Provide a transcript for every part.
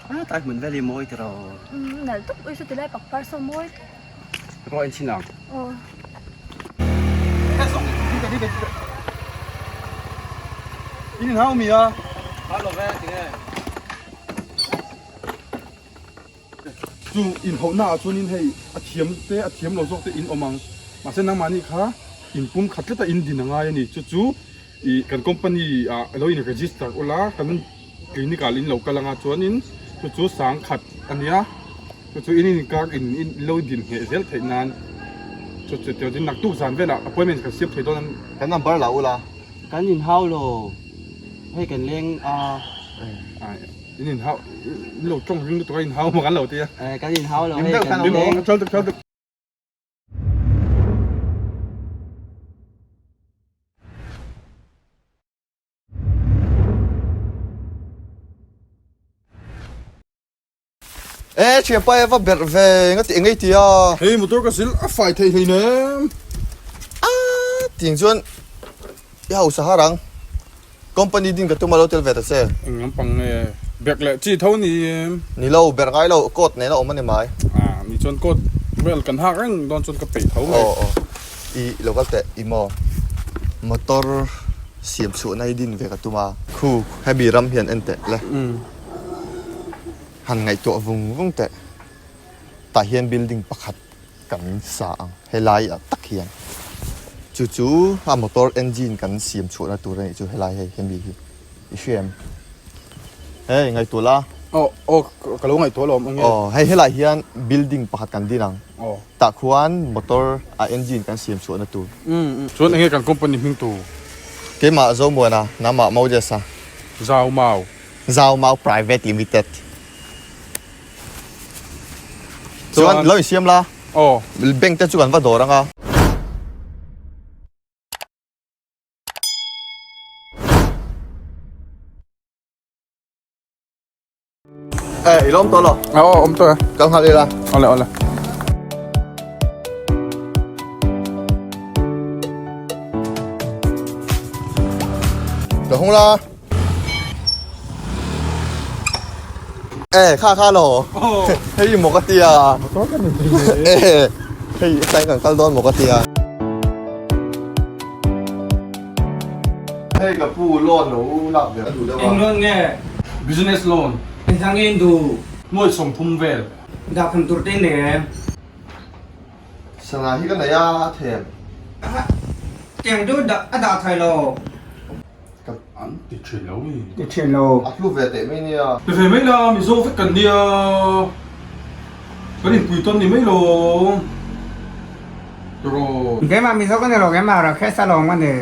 A tlai hmun vel hi mawi tiraw? Umm nalh tawp ui saw tilai pakpar saw mawi tawp. Ka en chhin ang. Aw. In in hau mi a? Hau lo ve tinge. Chu in hauhna ah chuanin hei a thiam te a thiam lo zawk te in awm ang. Mahse nangmahni kha in pum khat tleta in din a ngai a ni. Chu chu ih kan company ah lo in register ula kan clinic ah in lo kal anga chuanin chu chu sang khat a nia chu chu in inkar in in lo din ngheh zel theih nan chu chu tichuan naktuk zan velah appointment kan siam thei dawn a ni. Kan number la ula. Kan inhau lo hei kan leng a. In inhau in lo tawng ring lutuk a inhau maw kan lo ti a. Kan inhau lo hei kan leng. E thianpa e va berh ve nga tih engei tia. Hei motor ka sil a fai thei hleinem. A tiang chuan i hausa har ang. Company din ka tum a lo tel ve ta che. Eng lampang nge berh leh chi tho ni em? Ni lo, berh ngai lo, coat nen a awm a ni mai. Ah, ni chuan coat vel kan hak reng dawn chuan ka peih tho mai. Aw aw, i lo kal teh i maw? Motor siam chhuahna hi din ve ka tum a. Khu, hemi ram hian en teh le. Han ngaihtuah vung vung teh. Tah hian building pakhat. Kan sa ang helai ah tak hian chu chu a motor engine kan siam chhuahna tur a nih chu helai hei hemi hi i hria em hei ngaihtuah la aw aw ka lo ngaihtuah alawm ange aw hei helai hian building pakhat kan din ang aw tah khuan motor a engine kan siam chhuahna tur chuan enge kan company hming tur keimah Zomuana nangmah Moses-a Zaumau Zaumau Private Limited. Chuan lo insiam la. Aw. Bank te chu kan va dawr anga. Eh, i lawm tawh lo. Aw, awm tawh e. Kal nghal ila. Awle, awle. Ka hung la. Eh, kha kha lo. Hei maw ka tia. Eh, hei tlai kan kal dawn maw ka tia. Hei ka pu loan lo lak ve a duh deuh a. Eng loan nge? Business loan. Engzah nge in duh? Nuai 30 vel. Dah kham tur te in nei em? Sana hi ka nei a, a them. Tiang chu a dah thai lo. Ka an ti thin lo mi. Ti thin lo. A hlu ve teh mai nia. Ti ve mai la, Mizo vek kan nia. Kan inpui tawn ni mai lo. Tiraw. Keimah Mizo ka ni lo, keimah Rakesh alawm ka ni.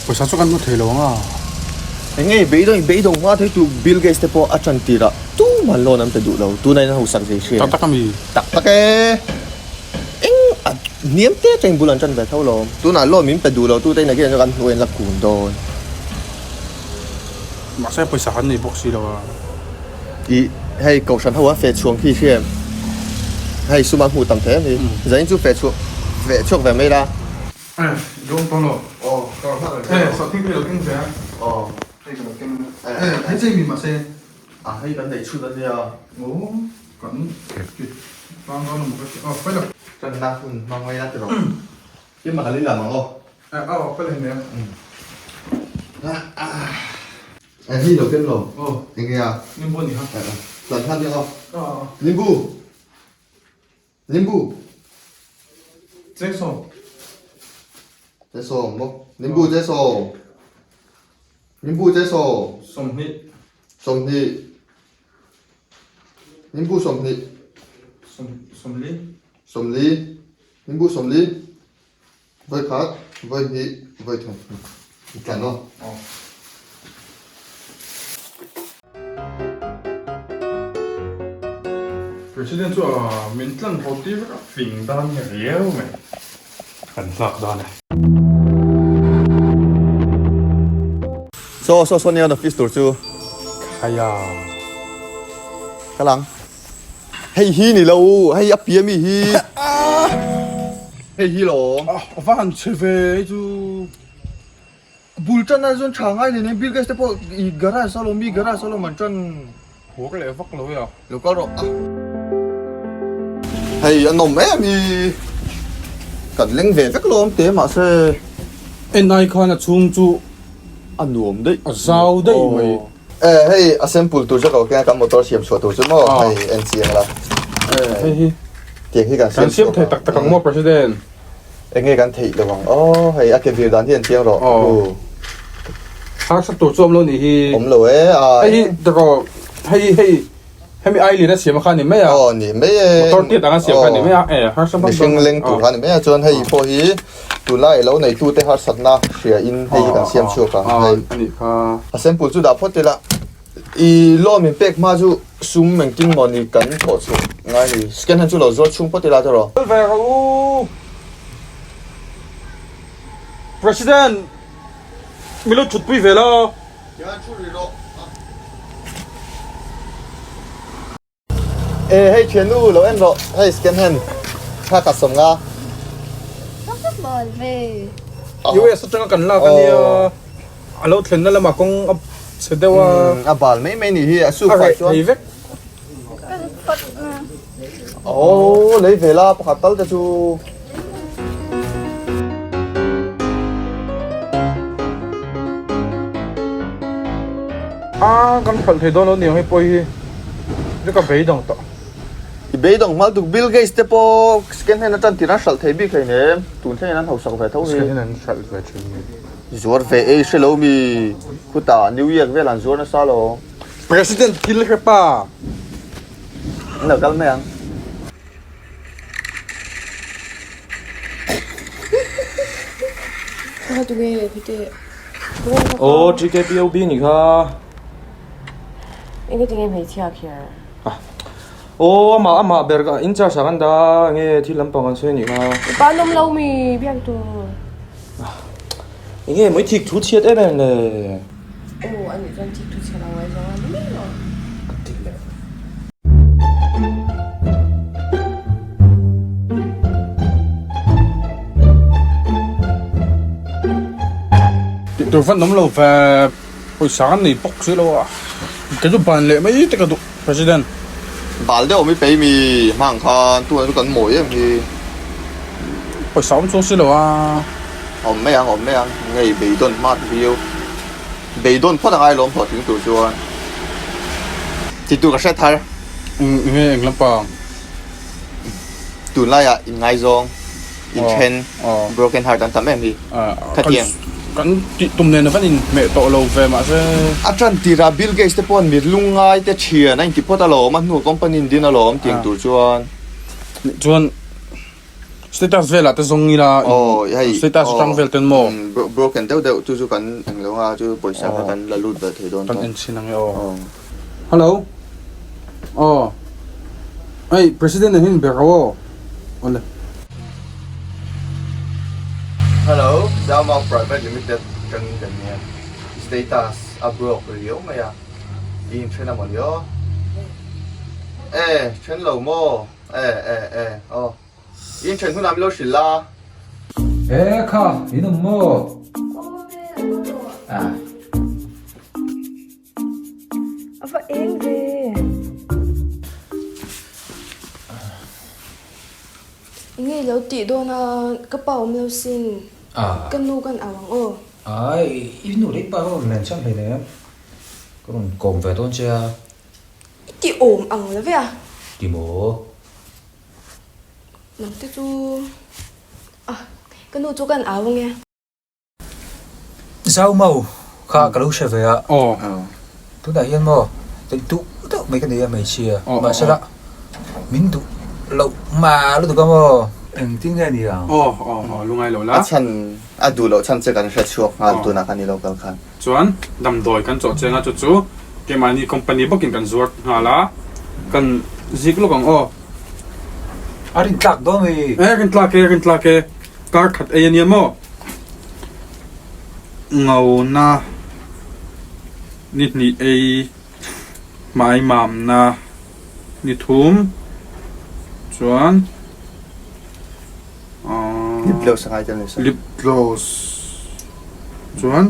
Pawisa chu kan hmu thei lo ang a. Eng nge beidawng beidawng hma thei tu Bill Gates te pawh a tan tir ah tumah loan an pe duh lo tunah in a hausak zei hria. Tak tak a mi. Tak tak e. Eng a hniam te atangin bul an tan ve tho lo. Tunah loan min pe duh lo tu te in again chu kan hnuai an la kun dawn. Mahse pawisa kan nei bawk si lo a. Ih hei kohhran ho a feh chhuang khi hria em? Hei sum a hmuh tam thei em hi. Zain chu feh chhuak feh chhuak ve mai la. Eh i awm tawh lo. Aw ka rawn nghak reng Eh sawhthing hi lo keng ve a. Aw. Hei ka lo keng a. Eh hei chei mi mahse. A hei kan neih chhun a nia. Aw kan ti tlang dawn a maw ka ti. Aw pawi lo. Tanna hun hmang mai la ti rawh. Keimah ka lei lam ang aw. Eh aw ka lei mai a. Eh hei lo ken lo. Aw. Eng nge a? Nimbu a ni kha. Eh tlan hlan deuh aw. Aw aw. Nimbu. Nimbu. Cheng sawm. Cheng sawm maw? Nimbu cheng sawm. Nimbu cheng sawm. 20. 20. Nimbu 20. 40. 40. Nimbu 40. Voi khat, voi hnih, voi thum. I tlan aw. Aw. President chu a min tlan haw tir vek a fing dan nge riau mai. Kan hlak dan e. Saw saw saw nia office tur chu. Khaya. Ka lang. Hei hi ni lo, hei a pia mi hi. Hei hi lo. A va han che ve hei chu. Bul tan a chuan tha ngai hle Bill Gates te pawh i garage alawm mi garage alawm an tan. Huak leh vak lo ya. Lo kal rawh a. Hei a nawm em hi. Kan leng ve vek lawm te mahse. En ai khan a chhung chu a nuam daih. A zau daih mai. E hei a sample tur chu ka keng a kan motor siam chhuah tur chu maw hei en chiang la. Hei hi. Tiang hi kan siam chhuah. Kan siam thei tak tak ang maw President. Enge kan theih lo ang aw hei a ke vir dan hi an chiang rawh u. Harsa tur chu awm lo nih hi. Awm lo e a. Hei hi tawh hei hei hemi ai lian a siam a kha ni mai a. Aw ni mai e. Motor tiat ang a siam kha ni mai a e harsa vak Mihring leng tur kha ni mai a chuan hei pawh hi tunlai lo neitu te harsatna hria in hei hi kan siam chhuak ang hei. Anih kha. A sample chu dah phawt ila. I loan min pek hma chu sum engtin maw ni kan thawh chhuah ngai ni. Scan han chu lo zuar chhung phawt ila tawh. Kal ve rawh u. President, mi lo thutpui ve la. Tihian thu rih rawh. E hei thiannu lo en rawh hei scan hand thla khat sawm nga. Ka va hmual ve. US atanga kan lak ania a lo thlenna lamah kawng a chhe deuh a. A bal mai mai nih hi a su fai chuan. A reh thei vek. Ka phawt na. Aw lei ve la pakhat tal te chu. A kan hralh thei dawn lo niang hei pawh hi chu ka beidawng tawh. I beidawng hmal tuk Bill Gates te pawh second hand atan tir an hralh thei bik hlein em tun thlengin an hausak ve tho hi. Second hand an hralh ve thin mi. Zuar ve ei hre lo mi khutah New York vel an zuar nasa lo. President thil hre pa. An lo kal mai ang. Aw TKPOB nih kha. Enge tinge hmeichhia kher? Aw amah amah ber ka in charge ah kan dah a enge thil lampang kan sawi anih kha. Mipa an awm lo mi biak tur. Enge mawi thik thu chhiat em em le. Aw anih chuan thik thu chhiat a ngai zawng a ni mai lo. Ka ti leh. Tih tur van awm lo ve pawisa kan nei bawk si lo a kei chu ban leh mai te ka duh President. Bal deuh mi pei mi hmang khan tunah chu kan mawi em hi. Pawisa awm chuang si lo a. Awm mai ang awm mai ang ngei beidawn hma te viau. Beidawn phawt a ngai lawm hlawhtling tur chuan ti tur ka hre thar. Enge eng lampang? Tunlaiah inngaizawng, inthen, broken heart an tam em hi. Khatiang. Kan tih tum nen a van inhmeh tawh lo ve mahse. A tan tirah Bill Gates te pawh mit lungngai te thian a inti phawt alawm, a hnuah company in din alawm tiang tur chuan. Chuan. Status velah te zawng ila status atang vel ten maw? Broken deuh deuh chu chu kan eng lo a chu pawisa kha kan la lut ve thei dawn tawh. Kan en chhin ang e aw. Hello. Aw. Hei president nen hian inbe rawh aw. Awle. Hello, Zaumak Private Limited atangin kan nia. Status a broke riau mai a. I inthen a mawni aw. E, then lo maw? E e e aw in then hunah min lo hrilh la. E kha in awm maw? A va eng ve. Enge i lo tih dawn a ka pa awm lo sin. Ka nu kan au ang aw. Ai i nu leh i pa rawn len chhan hleinem. Ka rawn kawm ve dawn che a. I ti awm ang lo ve a. Ti maw? Nang te chu ah ka nu chu kan au ange. Zau mau kha ka lo hre ve a. Aw. Tunah hian maw tih duh deuh mai ka nei a hmeichhia. Mahsela min duh loh mah lutuk a maw? Engtin nge ni ang? Aw aw aw lungai lo la. A chhan a duh loh chhan che kan hre chhuak nghal tunah khan i lo kal khan. Chuan damdawi kan chawh cheng a chu chu keimahni company bawkin kan zuar nghal a, kan zik lawk ang aw. A rin tlak dawn mai. E rin tlak e, rin tlak e, kar khat ei a nia maw? Ngauna ni hnih ei, hmai mamna ni thum chuan Lip gloss a ngai tel nisa. Lip gloss chuan.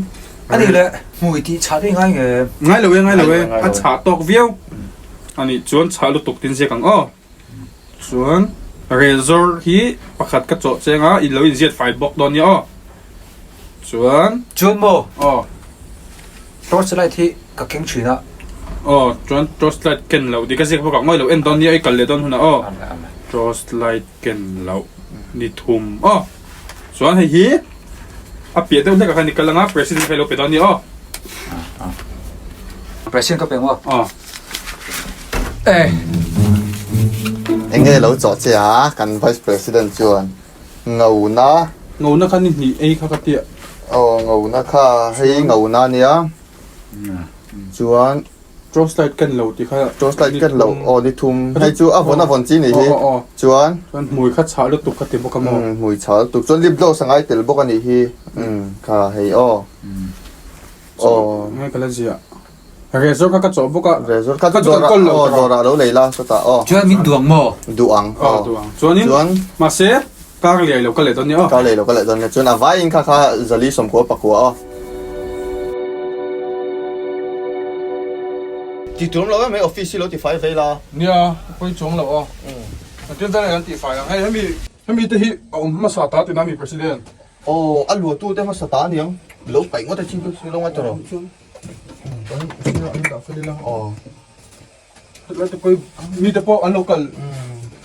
A nih leh hmui tih chhah daih ngai nge? Ngai lo e, ngai lo e, a chhah tawk viau. A nih chuan chhah lutuk tin ziak ang aw. Chuan razor hi pakhat ka chawh cheng a, i lo inziat fai bawk dawn nia aw. Chuan. Chuan maw? Aw. Torch light hi ka keng thin a. Aw, chuan torch light ken loh dik a ziak bawk ang aw, i lo en dawn nia i kal leh dawn hunah aw. Torch light ken loh ni thum aw. Chuan hei hi a piah deuh hlekah khan i kal anga president kha i lo pe dawn nia aw. President ka pe maw? Aw. E. Enge lo chawh che a kan vice president chuan ngona. Ngona kha ni hnih ei kha ka tia. Aw ngona kha hei ngona nia chuan. Torch light ken lo tih kha Torch light ken lo aw ni thum hei chu a vawn a vawn chi nih hi chuan. Chuan hmui kha chhah lutuk ka ti bawk a maw. Hmui chhah lutuk chuan lip gloss a ngai tel bawk a nih hi kha hei aw aw. Ngai ka la ziah. Razor kha ka chawh bawk a. Razor kha chu dawrah aw dawrah lo lei la chutah aw. Chuan min duang maw? Duang aw. Duang chuanin mahse kar liai lo ka leh dawn nia aw. Kar liai lo ka leh dawn nia chuan a vaiin kha kha zali sawmkua pakua aw. Ti tur lo em hei office hi lo ti fai vei la. Nia pawi chuang lo aw. Kan tin zan kan ti fai ang hei hemi hemi te hi a awm hmasa ta tina mi president. Aw a luatu te hmasa ta aniang lo paih ngawt a chin chu lo ngai tawh rawh. Kan an dah fel ila. Aw. Hetlai te pawh mi te pawh an lo kal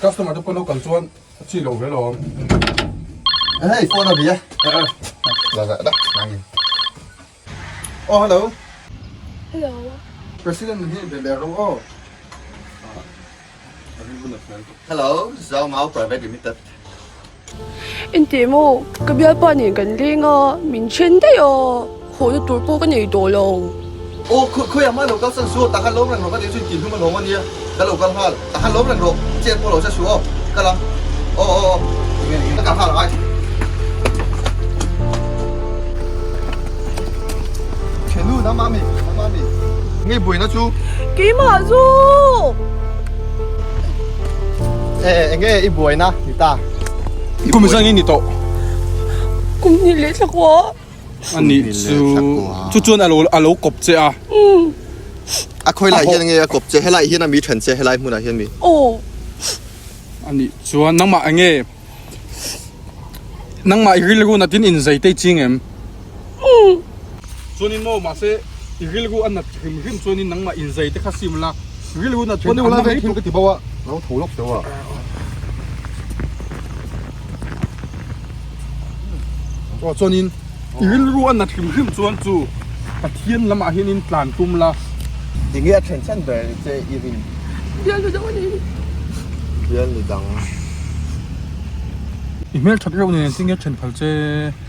customer te pawh an lo kal chuan a chi lo ve lo. Hei phone a ri a. La la la nangin. Oh hello. Hello. President hi be leh ro aw. Hello Zau Mau Private Limited. Engtih maw ka bialpa nen kan leng a, min then daih a, hawhna tur pawh ka nei tawh lo. Aw khawiah mah lo kal san suh aw, takhan lawm reng rawh ka tih chu inti hlum a lawm a nia, ka lo kal nghal, takhan lawm reng rawh, chet pawh lo che suh aw, kal ang, aw aw aw, ka kal nghal ang ai. Thenu na mami, na mami, nge buaina chu? Keimah zawk! E enge i buaina ni ta? Kum zang i ni tawh. Kum hnih leh thla kua. A nih chu chu chuan a lo a lo kawp che a. A khawi lai hian nge a kawp che? Helai hian a mi then che helai hmunah hian mi? Aw. A nih chuan nangmah enge Nangmah i rilru natin in zai tei ching em? Chuanin maw mahse i rilru a nat hrim hrim chuanin nangmah in zai te kha sim la, rilru nat chuan a na mai tuk. Ti bo a, lo tho lawk teuh a. Aw chuanin i rilru a nat hrim hrim chuan chu Pathian lamah hianin tlan tum la. Enge a then chhan ber che i rin? Bial ni dang a ni. Bial ni dang. I hmel that reuh nen tinge then phal che?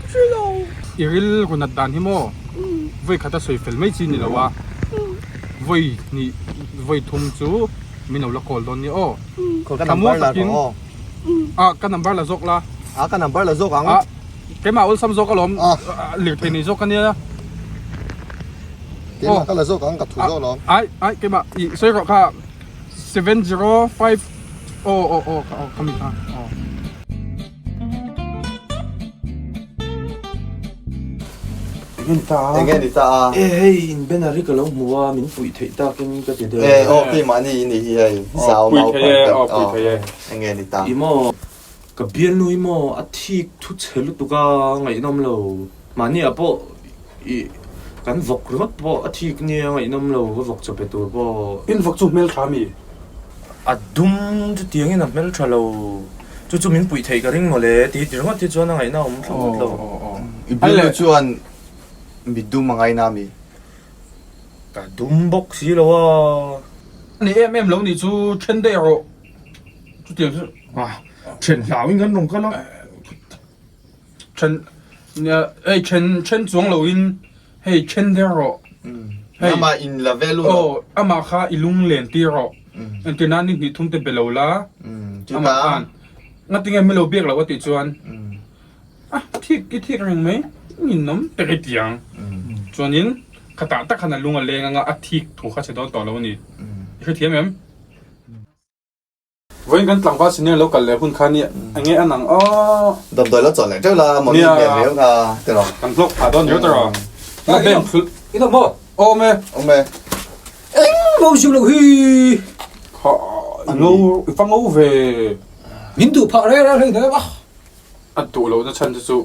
Ka hre lo. I rilru nat dan hi maw vawi khat a sawi fel mai chi ni lo a, vawi hnih vawi thum chu min lo la call dawn nia aw. Ka number la rawh aw. Ah ka number la zawk la. Ah ka number la zawk ang. Ah keimah awlsam zawk alawm lirthei nei zawk ania. Keimah ka la zawk ang ka thu zawk alawm. Ai ai keimah i sawi rawh kha 705 aw aw aw aw ka mi kha aw. Enge ni ta a? Enge ni ta a? E hei in banner hi ka lo hmu a min puih theih takin ka ti deuh. E aw keimah ni i nih hi hei zau mau Pui thei e aw pui thei e. Enge ni ta? I maw ka bialnu hi maw a thik thu chhe lutuk a ngaihnawm lo mahni ah pawh i kan vawk ringawt pawh a thik nia ngaihnawm lo ka vawk chaw pe tur pawh. In vawk chu hmeltha mi? A dum chu tiangin a hmeltha lo, chu chu min puih theih ka ring mawle ti ti ringawt hi chuan a ngaihna a awm thlawt lo. I bialnu chuan mi dum a ngaina mi? Ka dum bawk si lo a. Ni em em lo nih chu then daih rawh chutiang chu. Then hlauin kan rawn kal a. Then hei then then chuang loin Hei then der rawh. Hei amah in la ve lu rawh. Aw amah kha i lung len tir rawh. Engtir nan ni hnih thum te be lo la. Amah khan ngatinge min lo biak loh a tih chuan a thik i thik reng mai ninawm tak i ti ang. Chuanin khatah tak khan a lung a leng anga a thik thu kha che dawn tawh lo a ni. I hrethiam em? Vawiin kan tlangval senior lo kal leh hun kha ni enge an ang aw. Damdawi lo chawlh leh teuh la mawni hmel riau kha tiraw. Kan hlawk phah dawn riau tiraw. Na beng thlul. In awm maw? Awm e. Awm e. Eng maw zim lo hi. Kha i ngo i va ngo ve. Min duh phah reng reng hlei a. A duh loh na chhan chu chu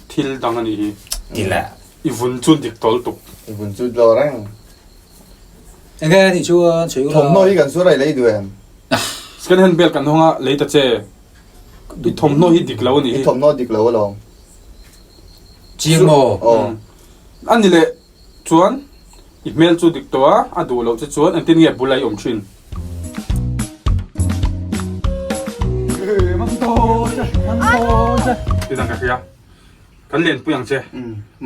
thil dang a nih hi. Ti le. I vun chu dik tawl tuk. I vun chu tlo reng. Enge nih chuan sawi ula. Thawmhnaw hi kan suar a i lei duh em? Second hand belt kan hawng a lei ta che. I thawmhnaw hi dik lo a nih hi. I thawmhnaw dik lo alawm. Chiang maw? Aw. A ni leh chuan i hmel chu dik tawh a, a duh loh che chuan engtin nge bula i awm thin? Tidang ka hria. Kan lenpui ang che.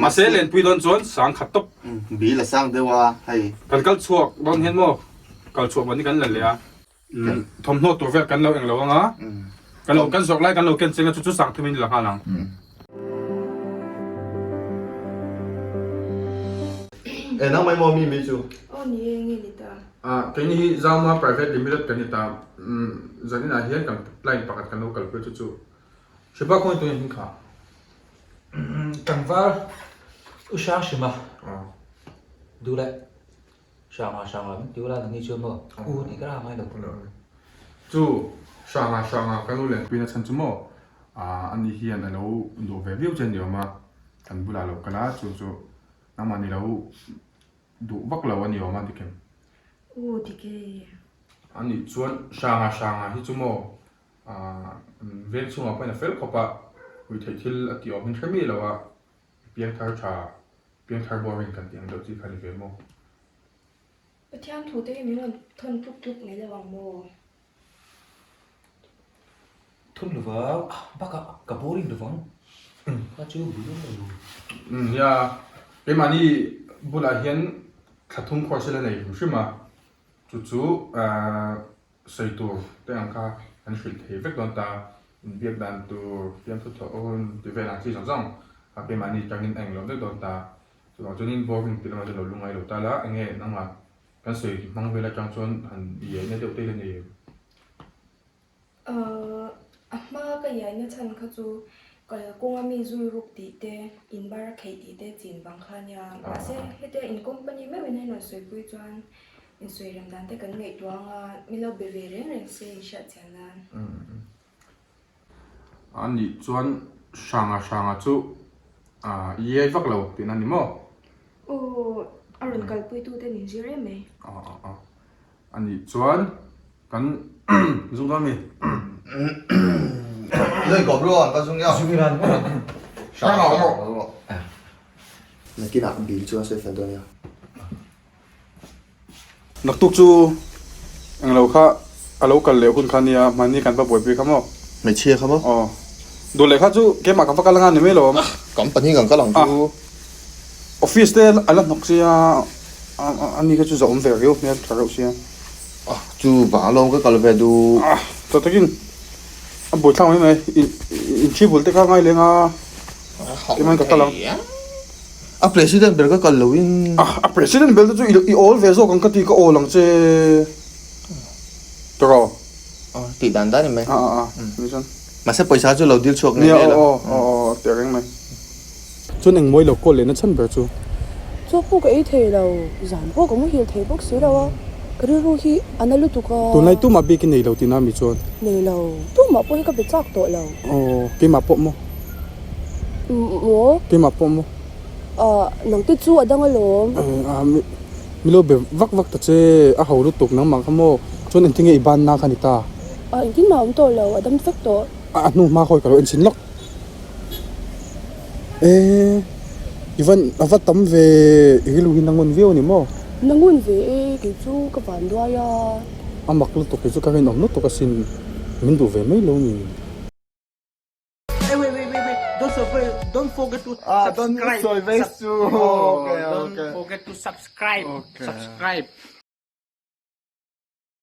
Mahse lenpui dawn chuan sang khat tawp. Bil a sang deuh a hei. Kan kal chhuak dawn hian maw kal chhuah ban hi kan la leh a. Thawmhnaw tur vel kan lo eng lo ang a, kan lo kan zawrh lai kan lo ken cheng a chu chu sang thum in la nghal ang. E nang mai maw mi mi chu? Aw ni e, nge ni ta? Ah keini hi Zauma Private Limited kan ni ta, zan inah hian kan client pakhat kan lo kalpui chu chu Hripa khawngaih tuin an hming kha. Tlangval U Hrang Hrima duh leh. Hranga hranga min ti ula nangni chuan maw u tih ka ra ngai lo. Chu hranga hranga ka nu leh puina chhan chu maw ani hian a lo duh ve viau che a ni awm a, kan bulah a lo kal a chu chu nangmah ni lo duh vak lo a ni awm a dik em? U dik e. Ani chuan hranga hranga hi chu maw veng chhungah pawhin a fel khawp a, ruihtheih thil a tih awm hin hre miah lo a, piangthar tha Piangthar boring kan tih ang deuh chi kha ni ve maw? Pathian thu te hi min rawn thawn tluk tluk mai lo ang maw? Thawn lo vang, bakah ka boring lo vang. Kha chu bul awm lo. Nia, keimahni bulah hian thla thum course hi la nei hrim hrim a, chu chu Sawi tur te ang kha kan hrilh thei vek dawn ta, inbiak dan tur, fiamthu thawh hun ti vel ang chi zawng zawng kha keimahni atangin a englo vek dawn ta. Chuvang chuanin boring tih lamah chuan lo lungngai lo ta la, enge nangmah kan sawi hmang vel atang chuan han iai na deuh te hi la nei em? A hma ka iaina chhan kha chu kalkawnga mi zui ruk tih te, in bar a kheih tih te chin vang kha a nia. Mahse, hetia in company meuhin a inrawn sawipui chuan insawi rem dan te kan ngaihtuah ang a, min lo be ve reng reng se inhriat chian nan. A nih chuan hranga hranga chu iai vak lo tihna a ni maw? Aw, a rawn kalpuitute min zir em mai. A nih chuan Kan zung dawn mi? Lei kawp ru an va zung ya. Zung ila ni maw? Hrang ah maw? Nakinah bill chu an sawi fel dawn nia. Naktuk chu englo kha a lo kal leh hun kha nia, hmanni kan va buaipui kha maw? Hmeichhia kha maw? Aw. Duh leh kha chu keimah kan va kal anga ni mai lo awm. Company kan kal ang chu. Office te a la hnawk sia, ani kha chu za awm ve riau hmel tha reuh sia. Chu vang alawm ka kal ve duh. Tah takin a buaithlak mai mai, in thi bul te kha ngai leng a, keimah in ka kal ang. A president ber ka kal lo in. A president ber te chu i awl ve zawk ang ka ti, ka awl ang che. Tawrh. Tih dan dan ni mai. A a a, ni chuan. Mahse pawisa chu lo dil chhuak ngei ngei la. Nia aw aw aw, teh reng mai. Chuan eng mawi lo call lehna chhan ber chu. Chaw pawh ka ei thei lo, zan pawh ka muhil thei bawk si lo a, ka rilru hi a na lutuk a. Tunlai tumah bik i nei lo tihna mi chuan? Nei lo, tumah pawh hi ka be chak tawh lo. Aw, keimah pawh maw? Maw? Keimah pawh maw? Ah, nangte chu a dang alawm. Ah, mi lo be vak vak ta che, a ho lutuk nangmah kha maw? Chuan engtin nge i banna kha ni ta? Ah, engtin mah a awm tawh lo, a dam vek tawh. A hnu hma khawi ka lo enchhin lawk. Eee i van a va tam ve i rilru hi na ngun viau a ni maw? Na ngun ve e kei chu ka van duai a. A mak lutuk kei chu ka rinawm lutuk asin min duh ve mai lo ni. Hey wait wait wait wait don't forget don't forget to subscribe Don't Don't forget to subscribe subscribe.